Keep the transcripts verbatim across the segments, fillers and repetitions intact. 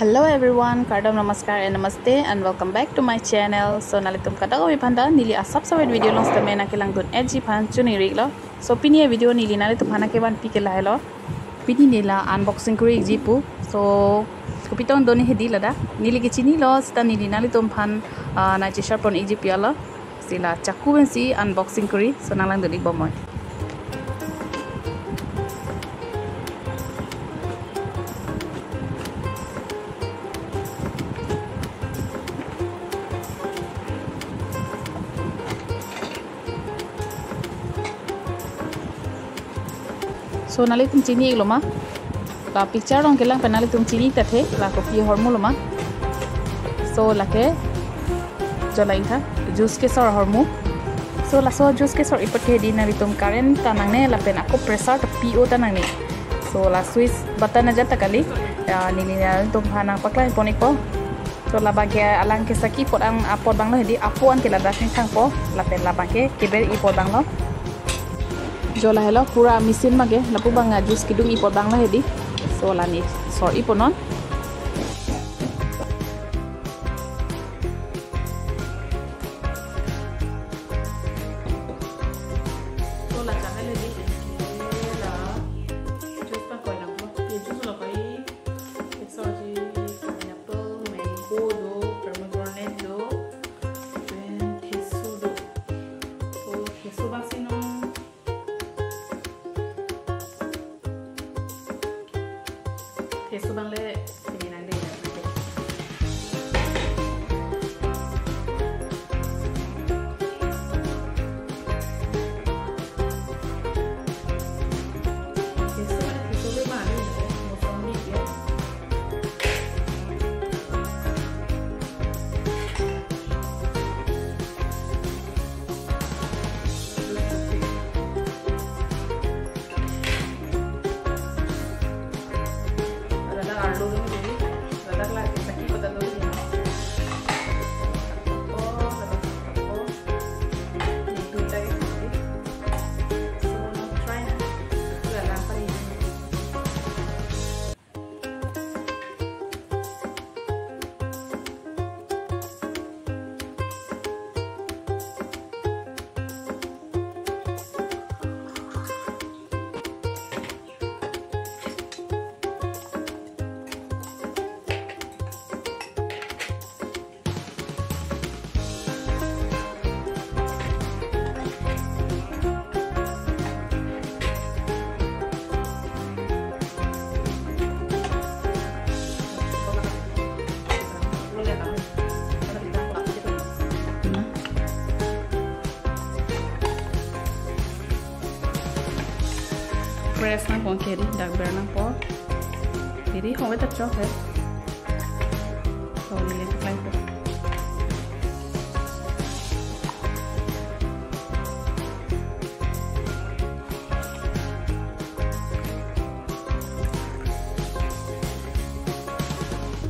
Hello everyone, kardom, namaskar and namaste and welcome back to my channel. So nanglitum kadokave aphanta neli asap savet video along sitame nangkelangdun-etji aphan choningri-iklo. So pini a-video neli nanglitum aphan nangkevanpi ke lahelo. Pini neli la unboxing kori-ikji pu. So kopi tong do ne hedi ladak. Neli kechinilo seta neli nanglitum aphan, ah, nangcheshare pon-ikji pu alo. Si la chaku pensi unboxing kori, so nanglangdun-ik bomnoi. So nanglitum chini-iklo ma? La picture along kelang pen nanglitum chini ta the, la kopi ahormu lo ma? So lake, jo la ingtha, juice kesor ahormu. So laso juice kesor-ik apot ke hedi nanglitum current ta nangne lapen ako pressure ta pi-o ta nangne. So la switch button ajat ta kali. Ya, neli nanglitum aphan nangpaklang pon-ikpo. So labang ke alang kesaki apot ang apot abang lo hedi, apo an ke ladak nangthangpo, lapen labang ke keber-i apot abang lo. Jo lahelo pura machine abang ke, lapu abang a-juice kedung-i apot abang lo hedi. So la neli sor-i ponnon. So la channel hedi, la juice abang koi lang lo, ye juice lo koi. Kechokji pineapple, mango do, pomegranate do, then thesu do. So thesu abang si non. Thesu abang le pini nangde. Press nangpo ke hedi, dak ber nangpo. Hedi hong eta chok he. So neli paklangpo.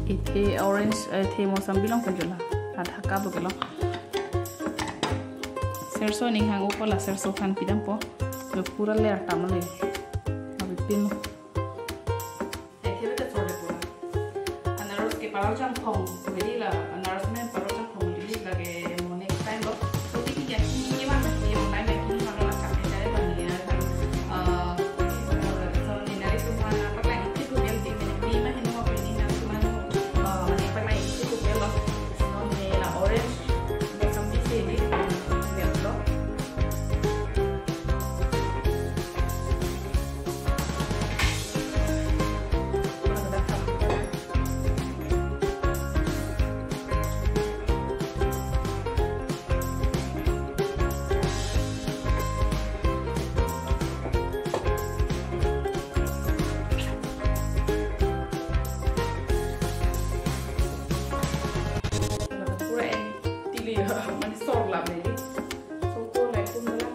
Ithe orange, eh, ithe mosambi along pen jo la. Adha cup lo ke lo. Serso ning hang upo la serso aphan pidampo. Lo pura ler tam le. Abi pin. Anaros ke paror changkhong, jadi la anaros men paror changkhong, jadi lake mo next time lo. So tiki ya kini ke mana, ya online ya kini mana la chak ya, jadi bang ya, eh, so ni nari cuma apa lagi itu yang di mana, di mana mau apa ini, nari cuma, eh, mana apa lagi itu lo. So ni la orange, mosambi sih di, lihat lo. Pura en tili, mane sor lam ni. So ko lai pun la.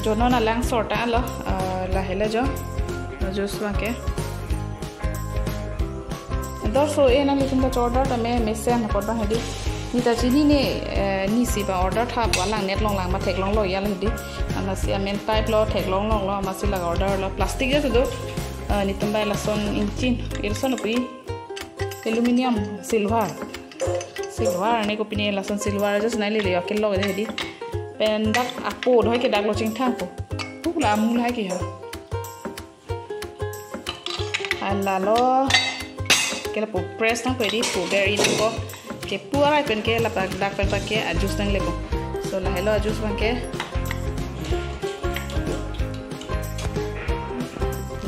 Jo non alang sor ta lo, ah, lahelo jo. Juice abangke. Dor so e nanglitum ta order tame mesen apot abang hedi. Neta chinine, eh, nisi abang order tha, alang net along lang ma theklonglo ya hedi. Amatsi amen type lo theklonglo, amatsi la order lo, plastic ya sudo. Eh, netum abang lason ingchin, irson upi. Aluminium, silver. Silver ne kopine lason silver just nai lele akelok hedi. Pen dak apo doi ke dak lo chingthang po. Pu la amu lahai ke ha. Halalo. Ke lapu press nangpo hedi, pu ber-i nangpo. Ke pu arai pen ke lapu dak pen abangke a-juice nanglepo. So lahelo a-juice abangke.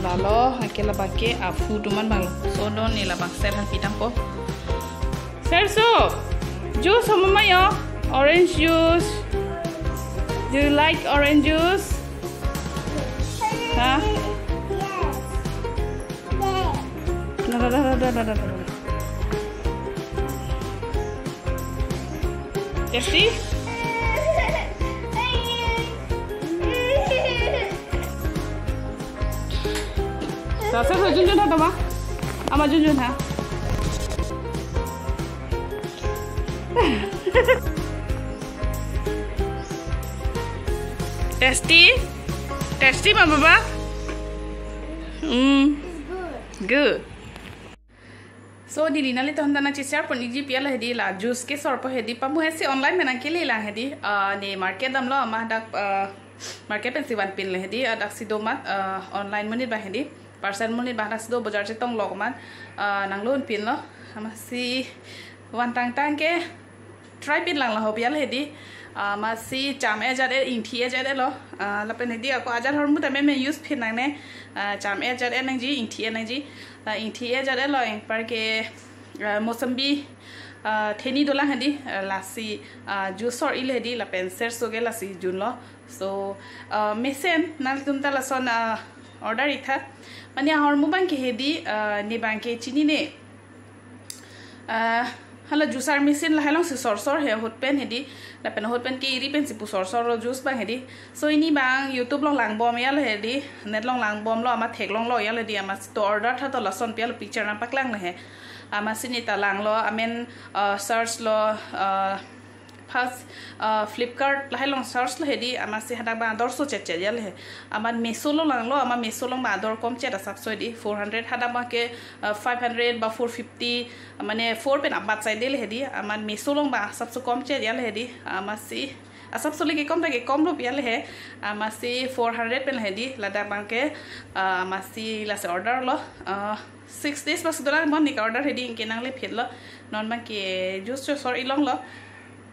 Lalo, anke labangke afu atum an abang. So non ne labang ser han pitangpo. Serso, juice hom ma yo? Orange juice. Do you like orange juice? Huh? Yes. No, no, no, no, no, no, no, no. Tasty? Sa, sa, sa, junjun ha, tama. Ama junjun ha. Tasty? Tasty ma, baba? Mm. Good. So, neli nanglitum aphan ta nangcheshare pon-ikji pi alo hedi, la juice kesor po hedi, pamu hesi online pen nangkele lang hedi, ah, ne market damlo, ama dak, ah, market pensi vanpinlo hedi, ah, daksi do amat, ah, online monit abang hedi, parcel monit abang daksi do, bojar chetong lok amat, ah, nanglo-unpinlo, amatsi vantangtang ke, try pin lang laho pi alo hedi. Ah, amatsi cham-e ajat-e, ingthi ajat-e lo. Ah, lapen hedi ako ajat ahormu tame me use pin nangne. Ah, cham-e ajat-e nangji, ingthi-e nangji. Ah, ingthi-e ajat-e lo, anparke, ah, mosambi, ah, theni dolang hedi. Ah, lasi, ah, juice sor-ilo hedi, lapen serso ke lasi junlo. So, ah, mesen nanglitum ta lason, ah, order-ik tha. Mane ahormu abangke hedi, ah, ne abangke chinine. Ah, hala juicer machine lahai alongsi sorsor he ahut pen hedi. Lapen ahut pen ke iri pensi pu sorsor lo juice abang hedi. So pini abang YouTube along langbom ya lo hedi. Net along langbomlo, ama theklonglo ya lo hedi, amatsi to order tha to lason pi alo picture nangpaklang lo he. Amatsi neta langlo, amen, ah, search lo, ah, first, ah, Flipkart lahai along search lo hedi, amatsi hadak abang ador so chetchet ya lo he. Amat Meesho along langlo, ama Meesho along abang ador komchet asapso hedi, four hundred, hadak abangke, ah, five hundred ba four fifty, mane four pen abat saide lo hedi, amat Meesho along abang asapso komchet ya lo hedi, amatsi asapso le kekom ta kekom lo pi alo he, amatsi four hundred pen lo hedi, ladak abangke, ah, amatsi lasi order lo, ah, six days bas dolang bon ne ka-order hedi, anke nangle phit lo, non abangke juice sor ilong lo,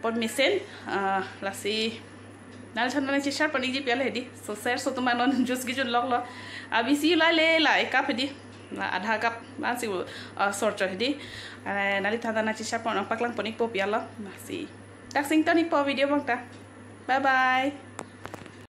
pon mesen, ah, lasi nanglitum aphan nangcheshare pon-ikji pi alo hedi. So serso atum an non juice kejun lok lo. Abisi la le la ek cup hedi. La adha cup lasi, ah, sorchot hedi. Eh, nanglitum aphan nangcheshare pon, nangpaklang pon-ikpo pi alo. Lasi. Dak sington-ikpo video abang ta. Bye bye.